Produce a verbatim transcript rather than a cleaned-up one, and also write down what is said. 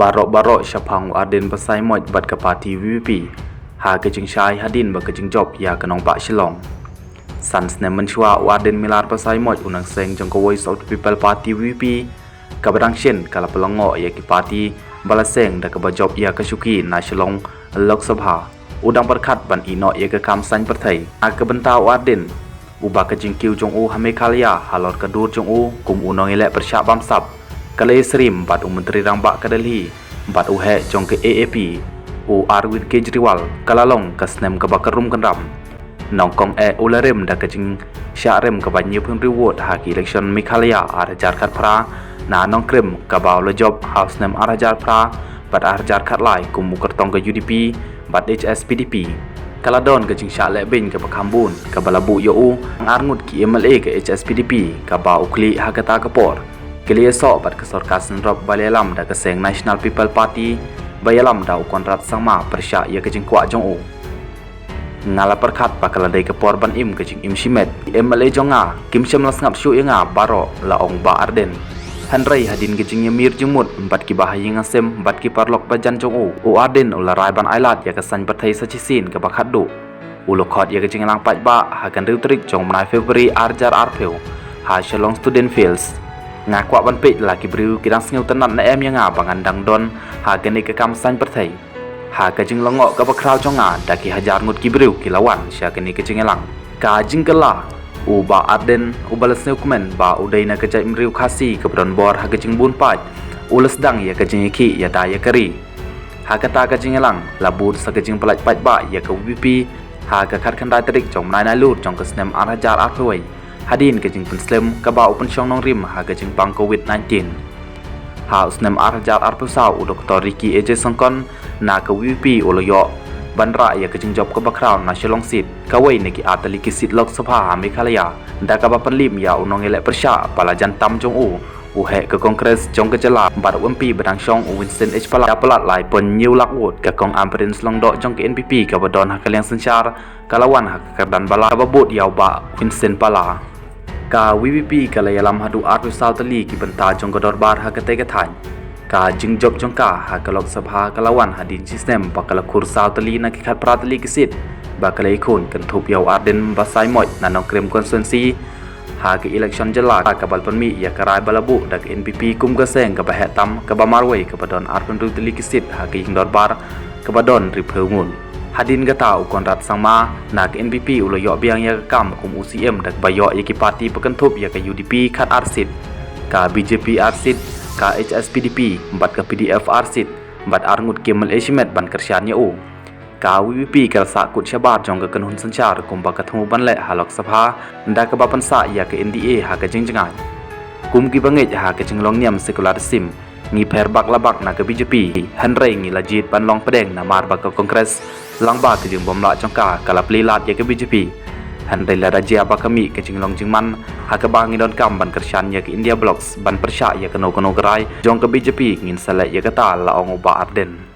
Baroh baroh shaphang u Ardent Basaiawmoit bad ka party VPP ha ka jingshai hadien ba ka jingjop ïa ka nongbah Shillong. San snem mynshuwa u Ardent Miller Basaiawmoit u nongseng jong ka Voice of the People Party VPP kaba dang shen ka la pynlyngngoh ïa ki party ba la seng da kaba jop ïa ka shuki na Shillong Lok Sabha. U dang pyrkhat ban ïehnoh ïa ka kam saiñ pyrthei. Ha ka bynta u Ardent, uba ka jingkiew jong u ha Meghalaya halor ka dur jong u kum u nongïaleh pyrshah bamsap ka la ïasyriem bad u Myntri Rangbah ka Delhi bad u heh jong ka AAP, u Arvind Kejriwal, ka la long ka snem kaba kynrum kynram. Nyngkong eh u la rem da ka jingshah rem kaba hynñiewphew hynriew vote ha ki election Meghalaya ar hajar khatphra na nongkrim kaba u la jop ha u snem ar hajar phra bad ar hajar khatlai kum u kyrtong ka UDP bad HSPDP. Ka la don ka jingshah lehbeiñ kaba kham bun kaba la buh ïa u, tang ar ngut ki MLA ka HSPDP kaba u khlieh ha kata ka por ki la ïasoh bad ka sorkar synrop ba la ïalam da ka seng National People Party ba ïalam da u Conrad Sangma pyrshah ïa ka jingkwah jong u. Nga la pyrkhat ba ka la dei ka por ban im ka jingim shimet. Ki MLA jong nga kim shym la sngap shuh ïa nga baroh, la ong Bah Ardent. Hynrei hadien ka jingïamir jingmut bad kiba ha ïing ha sem bad ki paralok bajan jong u, u Ardent u la rai ban ailad ïa ka saiñ pyrthei sa shisien kaba khatduh. U la khot ïa ka jingïalang paidbah ha ka hynriew tarik jong u bnai February ar hajar arphew ha Shillong Student Fields. Nga kwah ban peit la ki briew ki dang sngewtynnat ne em ïa nga ba ngan dang don ha kane ka kam saiñ pyrthei. Ha ka jinglyngngoh kaba khraw jong nga, da ki hajar ngut ki briew ki la wan sha kane ka jingïalang. Ka jingkylla, u Bah Ardent uba la sngewkmen ba u dei na ka jaitbynriew Khasi kaba don bor ha ka jingbun paid, u la sdang ïa ka jingïakhih ïada ïa ka ri. Ha kata ka jingïalang la bud sa ka jingpyllait paidbah ïa ka VPP ha ka khatkhyndai tarik jong u bnai Nailur jong ka snem ar hajar arphew wei, hadien ka jingpynslem kaba u pynshong nongrim ha ka jingpang Covid nineteen. Ha u snem ar hajar arphew saw, u Doktor Ricky A J Syngkon na ka VPP u la ïoh ban rah ïa ka jingjop kaba khraw na Shillong seat, kawei na ki ar tylli ki seat Lok Sabha ha Meghalaya, da kaba pynliem ïa u nongïaleh pyrshah ba la jan tam jong u, u heh ka Congress jong ka jylla bad u MP ba dang shong, u Winston H Pala, da palat lai point hynñiew lak vote. Ka Kong Ampareen Lyngdoh jong ka NPP kaba don ha ka liang synshar ka la wan ha ka kyrdan ba la, kaba bud ïa u Bah Winston Pala. Ka VPP ka la ïalam haduh arphew saw tylli ki bynta jong ka dorbar ha katei ka thaiñ. Ka jingjop jong ka ha ka Lok Sabha ka la wan hadien shisnem ba ka la khur saw tylli na ki khatphra tylli ki seat ba ka la ïakhun kynthup ïa u Ardent Basaiawmoit na Nongkrem constituency ha ka election jylla, kaba la pynmih ïa ka rai ba la buh da ka NPP kum ka seng kaba heh tam, kaba marwei, kaba don arphew hynriew tylli ki seat ha ka ïing dorbar kaba don hynriewphew ngut. Hadien kata, u Conrad Sangma na ka NPP u la ïoh biang ïa ka kam kum u CM da kaba ïoh ïa ki party ba kynthup ïa ka UDP khatar seat, ka BJP ar seat, ka HSPDP bad ka PDF ar seat, bad ar ngut ki MLA shimet ban kyrshan ïa u. Ka VPP ka la sah kut shabar jong ka kynhun synshar kumba ka thmu ban leh ha Lok Sabha, da kaba pynsah ïa ka NDA ha ka jingjngai. Kum kiba ngeit ha ka jinglong niam secularism, ngi pher bak la bak na ka BJP, hynrei ngi la jied ban long pdeng namar ba ka Congress, lyngba ka jingbymlah jong ka, ka la plie lad ïa ka BJP. Hynrei lada jia ba ka mih ka jinglong jingman ha kaba ngi donkam ban kyrshan ïa ka India Bloc ban pyrshah ïa kano kano ka rai jong ka BJP, ngin sa leh ïa kata, la ong u Bah Ardent.